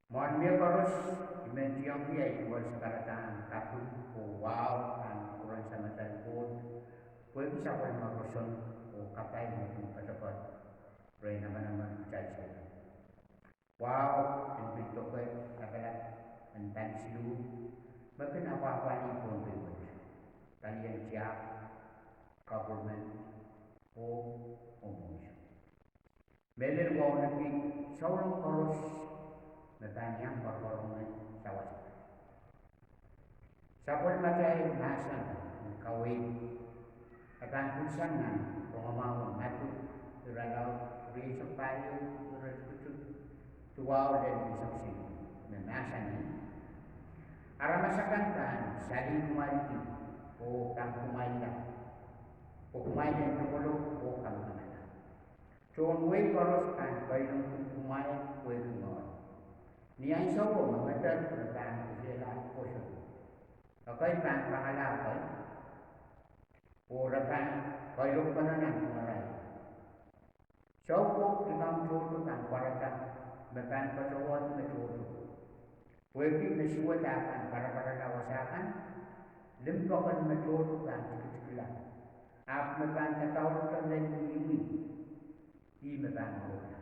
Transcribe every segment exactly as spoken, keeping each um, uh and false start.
Mwohn mie koaros, I men tiongki ei duwehte kahrehda kaping oh wahu pahn kupwuren Samatail Koht, pwehki sapwellime roson oh kapai me kin poatopoat rehn emenemen kitail solahr. Wahu en pil doke lapalap en pali siluh me kin apwahpwalih Pohnpei wet, palien tiahk, government, oh mwomwohdiso. Mehlel wauneki souleng koaros me pahn iang koarokoaronge sawas. Sapwellimatail mahsen en kaweid e pahn pitsang nan rongamwahu en Madiu, irelaud rieisek pahieu, iretikitik duwau lel eisek siluh, me mahsanih: Aramas akan pahn salih kumwaildi oh pahn kumwailla, pwe kumwail en lokolok oh kamakamala. Tohn wehi koaros pahn keilongki kumwail pwehki ngehi. Ni ahnsowo me ngeder re pahn kesehla pwoson, ekei pahn pangala ekei, oh re pahn keiloakpene nan kumarail. Soukohp likamw tohto pahn pwarada me pahn patohwadi me tohto, pwehki me suwed ah pahn paraparala wasa kan. Limpoak en me tohto pahn tikitikla, ahpw me pahn dadaurete lel ni imwi, ih me pahn mourla.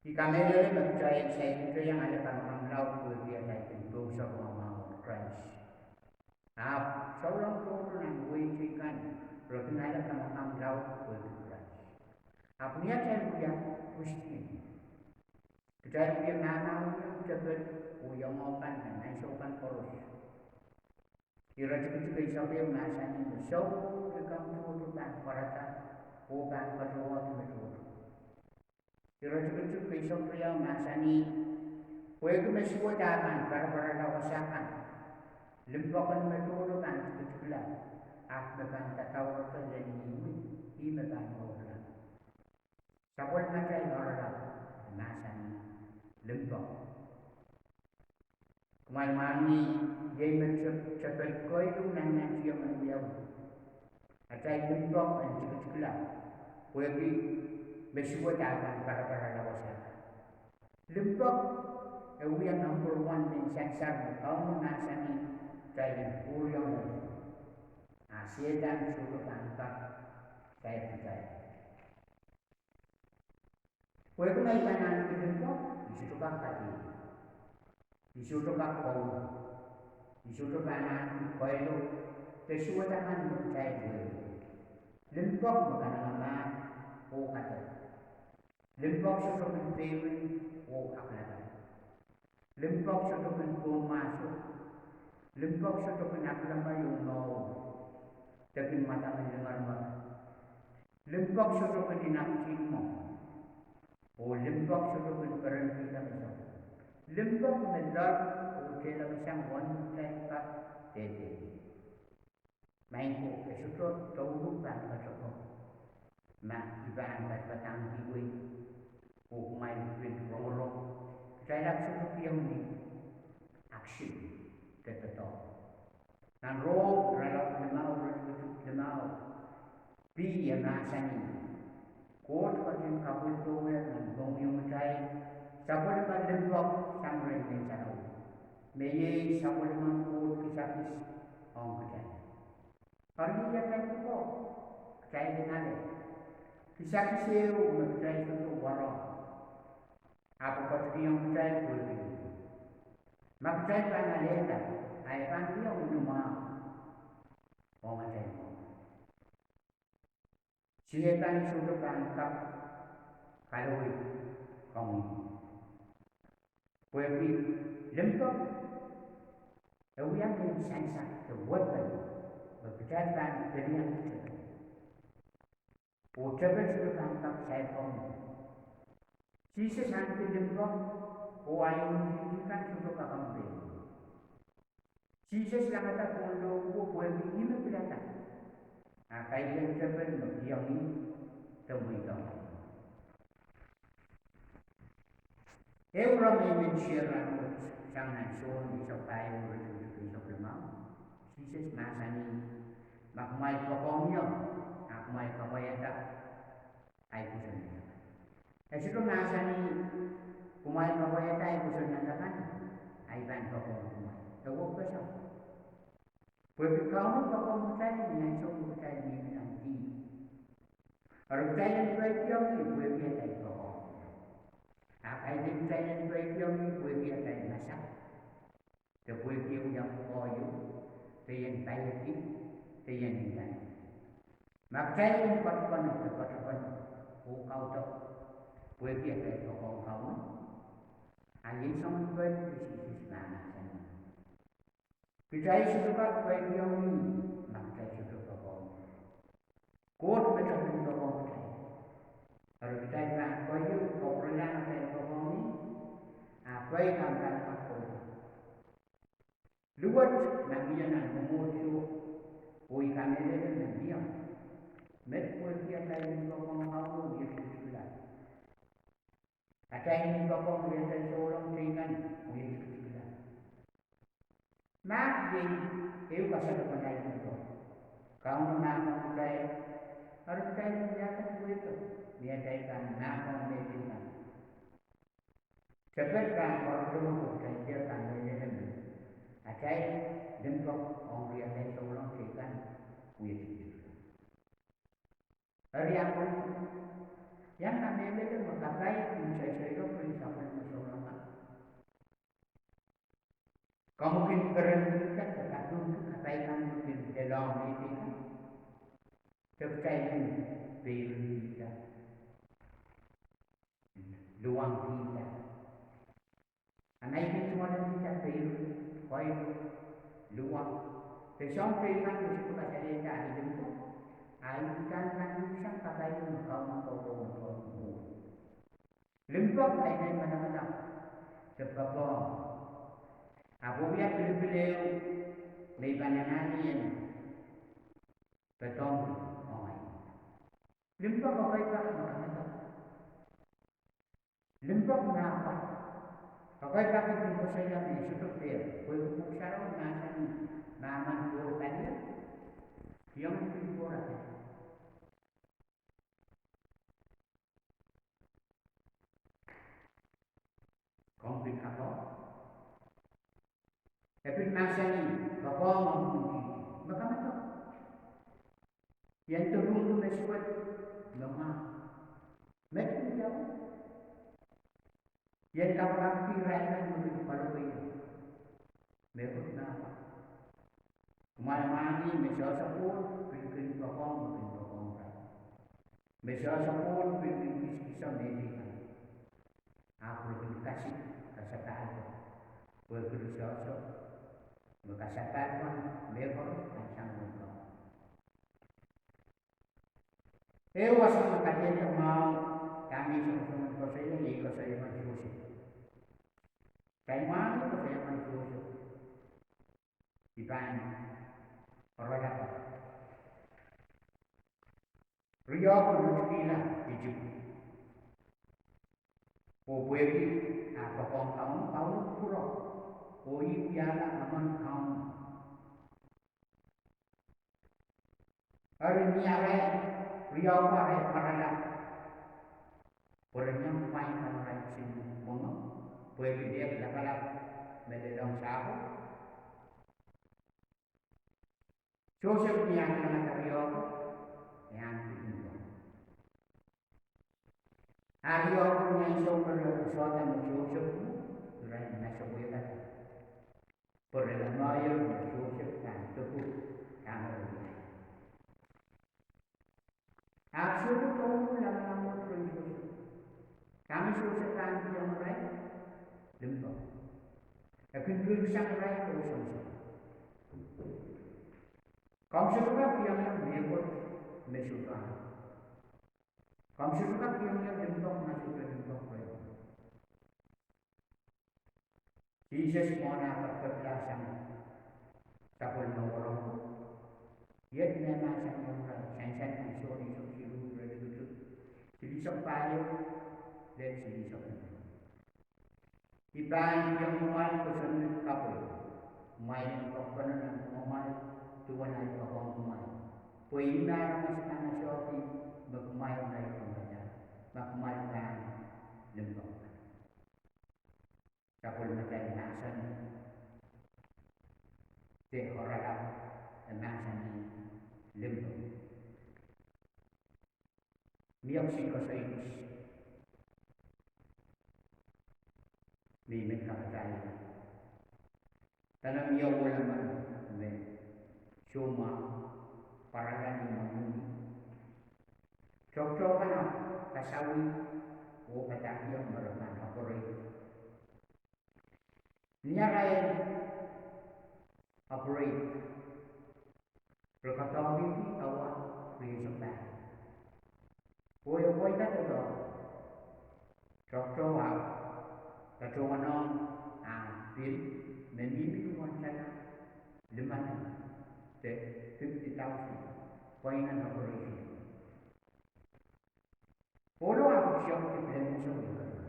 I kamehlele me kitail saikinte iang ale kamakamala pwehki atail kin pwoson rongamwahu en Krais. Ahpw souleng tohto nan wehi teikan re kin ale kamakamala pwehki Krais. Ahpw ni atail wia Kristian, kitail wia mahmahuen tepel oh iangahki nan ahnsowo kan koaros. Iretikitik eisek ehu mahsanih me soukohp likamw tohto pahn pwarada oh pahn patohwadi me tohto. Iretikitik eisek riau mahsanih: Pwehki me suwed ah pahn paraparala wasa kan, limpoak en me tohto pahn tikitikla, ahpw me pahn dadaurete lel ni imwi, ih me pahn mourla. Sapwellimatail oaralap mahsanih limpoak. Kumwail mwahngih, iei me te-, tepel keieun nan nantihong en wiawi. Atail limpoak en tikitikla, pwehki me suwed ah pahn paraparala wasa. Limpoak e wia number one mehn sansal me Kauno mahsanih kitail en pwuriong. A Sehdan sohte pahn kak sair kitail. Pwehki ma I pahn ahneki limpoak, I sohte kak kadehde. I sohte kak kowe. I sohte pahn ahneki keilok de suwed akan me kitail wehwehki. Limpoak me kanengamah oh kadek. Limpoak sohte kin peimen oh aklapal. Limpoak sohte kin pohnmwahso. Limpoak sohte kin aklemei oh mour, de kin madamen lingernger. Limpoak sohte kin inaktihnmwo, oh limpoak sohte kin perenkihda misong. Limpoak me loal oh tehla misang won kitail kak dehdehki. Maing ko, e sohte douluhl pahn patohdo ma I pahn padapadahngki wei oh kumwail pil rongorong, kitail ahpw sohte kihong ni action de doadoahk. Nan Rom irelaud limau, iretikitik limau, P e mahsanih: Koht ketin kapwildohng nan mohngiong kitail sapwellime limpoak sang rehn Ngehn Sarawi, me iei sapwellimen Koht kisakis ong kitail. Eri ia pahn pwukoa kitail en ale kisakis ehu me kitail sohte warohng, ahpw e ketikihong kitail pwehki ma kitail pahn alehda, a e pahn kihong ni mwahu ong atail mour. Sehdan sohte pahn kak kalowei komwi. Pwehki limpoak e wia mehn sansal de weapon me kitail pahn pelian tepel. Oh tepel sohte pahn kak sair komwi. Sises ahneki limpoak, oh ahi imwintihti kan sohte kak omw pein. Sises langada pohn lohpwuo pwehki ih me pilada, a kaidehn tepel me kihong ih de mweidohng. Ehu ire me I men share rahnwet sang nan Sohn eisek pahieu, iretikitik eisek limau. Sises mahsanih: Ma kumwail poakohng ie, a kumwail kapwaiada ahi pwoson wia. mahsanih, kumwail kapwaiada ei kosonned akan, a I pahn poakohng kumwail. E wekpeseng. Pwehki Kauno poakohng kitail ni ansou me kitail mihmi nan dihp. Eri kitail en peikiong ih pwehki atail poakohng. A kaidehn kitail en peikiong ih pwehki atail masak, de pwehki eh wia koahiek, de I en paieki, de I en nda, ma kitail en poatopono, de poatopono oh kaudok pwehki atail poakohng Kauno, a ien soangen pwehki Sises mahmahsanih, kitail sohte kak peikiong ih ma kitail sohte poakohng. Koht me tepin poakohng kitail. Eri kitail pahn koahiek, kapwurelahng atail poakohng ih, a pei kan pahn kak koahiek. Luwet ma mie nan mwomwohdiso, oh I kamehlele me mie, met pwehki atail limpoak ong Kauno wie tikitikla. Atail limpoak ong atail souleng teikan wie tikitikla. Mahk iei ehu kasalopwalahr limpoak. Kauno mahk ong kitail, eri kitail en wiahda duwehte ni atail pahn mahk ong me teikan. Tepel pahn pwarodohng kitail, kitail pahn mehlele me atail limpoak ong atail souleng teikan wie tikitikla. Eri ahpw, I en kamehlele me kapai kin seiseilok pwe sapwellime souleng kan. Komw kin perenkihda de kapai kan me kin lelohng me teikan, de kitail kin peirenkihda, luwangkihda. A ma I kin tungoalenihda peirek, koahiek, luwang, de soahng teikan me sohte kasalehda atail limpoak, a I uhdahn pahn luhksang kapai me Kauno koakoa me poakohng. Limpoak kaidehn manamanahk de poakohng. Ahpw wia pilipil ehu me I pahn anahne en pedohng ong ahi. Limpoak koakoa pak me kamadok. Limpoak me apwal. Koakoa pak I kin koasoia me sohte pwehki Pwuhk Sarawi mahsanih, ma mwomwen kowe palier, kihong ih pil kohrada. Komw pil kapoh. E pil mahsanih, poakohng omw mohngiong me kamadok. I en doadoahngki me suwed me mwahu. Met kin wiawi. I en kapakapki irail kan me kin pwalowei ie. Mehkot me apwal. Kumwail mwahngih me sohso Koht pil kin poakohng me kin poakohng irail. Me sohso Koht pil kin kisakiso me teikan. Ahpw re kin kasik kasapahl kan. Pwehki re sohso me kasapahl kan, mehkoaros kan sang limpoak. Ehu wasa me kadehdehda mwahu, dahme I songosong en koasoia, iei koasoia kan Sosep. Kitail mwahngih koasoia kan Sosep. I pahn oaralap. Riehko lutkihla Isip. Oh pwehki ah poakohng Kauno, Kauno kupwurki. Oh ih wiahla emen Kauno. Eri ni arail, riehko arail mwarala, pwe re iang pwain kan arail kisin mwenge, pwehki lehk lapalap me lelohng sahpwo. Sosep ni ahneki riehko, e ahneki limpoak. A riehko ni ansou me re sohte me Sosep, irail masak wehwehki. Pwe re lemoahier me Sosep pahn dopwuk dahme re wiahda. Ahpw sohte tohto lamalam wet rehn Sosep. Dahme Sosep pahn kihong irail? Limpoak. E kin peikiong irail oh songosong. Komw sohte kak kihong ie mehkot me sohte ahn. Komw sohte kak kihong ie limpoak ma sohte limpoak rehmw. Sises mwohn ah kepkepla sang sapwellime wahnpoaron, iet me mahsanihong irail, sansal nan Sohn eisek siluh, iretikitik silihsek pahieu lel silihsek limau. I pahn kihong kumwail kosonned kapw, kumwail en poakpene nan mwomwamwail duwen ahi poakohng kumwail. Pwe ihme aramas pahn asohki me kumwail irail pahn kak, ma kumwail pahn Mie kisin koasoindi me I men kapatahieng. Dene mie ohl emen me soumwahu, pwarala ni imwen wini. Tohto kan ahpw kasawih oh padahkihong me re pahn operate. Ni arail operate, re kadoadoahngki awa rieisek pahieu. Oh e pweida doadoahk, tohto ahpw patohwanohng ah pil me mihmi ni wahn tala limalen de fifty thousand pwain en operation. Ohlo ahpw kiong ki pil en mwomwohdiso.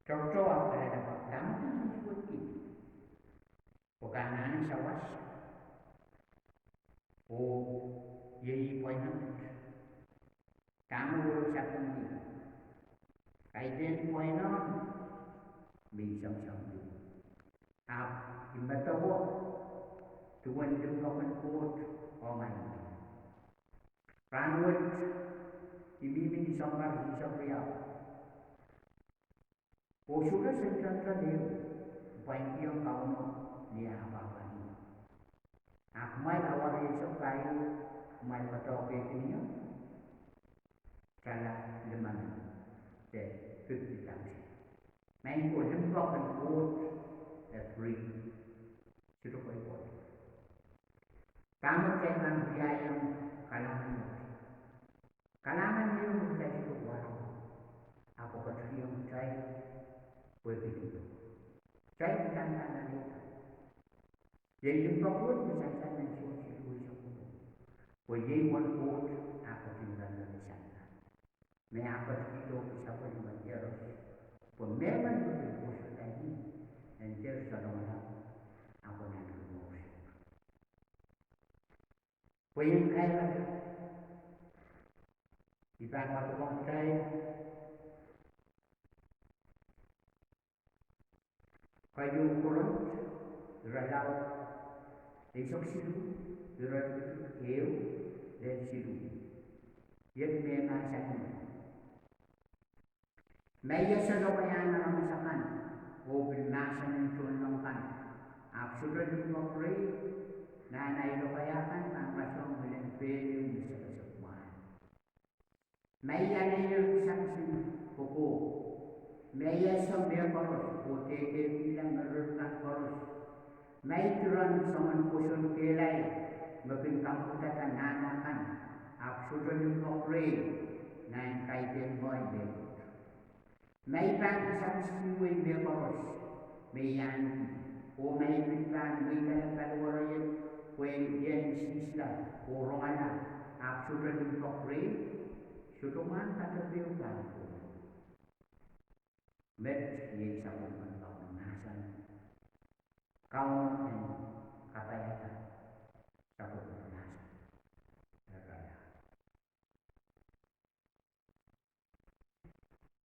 Tohto ahpw kalelapak, dahme ke kin suwedki? Pwe ke anahne sawas, oh iei ih pwain emen. Dahme wehwehki sapwellime? Kaidehn pwain emen me I soangen sapwellime. Ahpw I medewe duwen limpoak en Koht ong ahi. Rahnwet I mihmi ni sounpar eisek riau. Oh sohte sentence ehu I pwain kihong Kauno ni ah pahpa. Ahpw kumwail awa rieisek pahieu kumwail kadoahngki tala limalen de fifty thousand. Maing ko, limpoak en Koht e free. Sohte koapworopwor. Dahme kitail pahn wiahiong kalahngan wet? Kalahngan ehu me kitail sohte warohng, ahpw e ketikihong kitail pwehki limpoak. Kitail uhdahn pahn alehda. Iei limpoak wet me sansal nan Sohn siluh eisek duwau. Pwe iei uwen Koht ah ketin pahn sansal. Me ah ketikihdo sapwellime iehros. Pwe mehmen me pil pwoson ih en dehr salongala, ahpw nan limpoak. Pwe I en kairada, I pahn wadekohng kitail keieun Korint, irelaud eisek siluh, iretikitik ehu lel siluh. Iet me mahsanih: Ma I ese lokaiahn aramas akan, oh pil mahsen en tohnleng kan, ahpw sohte limpoak rehi, nan ahi lokaia kan pahn rasehng ngilen pein ehu me sakasakiwei. Ma I alehier kisakis en kokohp, ma I ese mehkoaros oh dehdehkihla merier kan koaros, ma I diren soangen pwoson kehlail me kin kapwuradahng nahna kan, ahpw sohte limpoak rehi, nan kaidehn ngehi mehkot. Ma I pahn kisakis kihwei mehkoaros me I ahneki, oh ma I pil pahn weidala paliwar pwe I en sisla oh rongala, ahpw sohte limpoak rehi, sohte mwahn kadepe ehu pahn kohla. Met iei sapwellimen Kauno mahsen. Kauno en kapaiada sapwellime.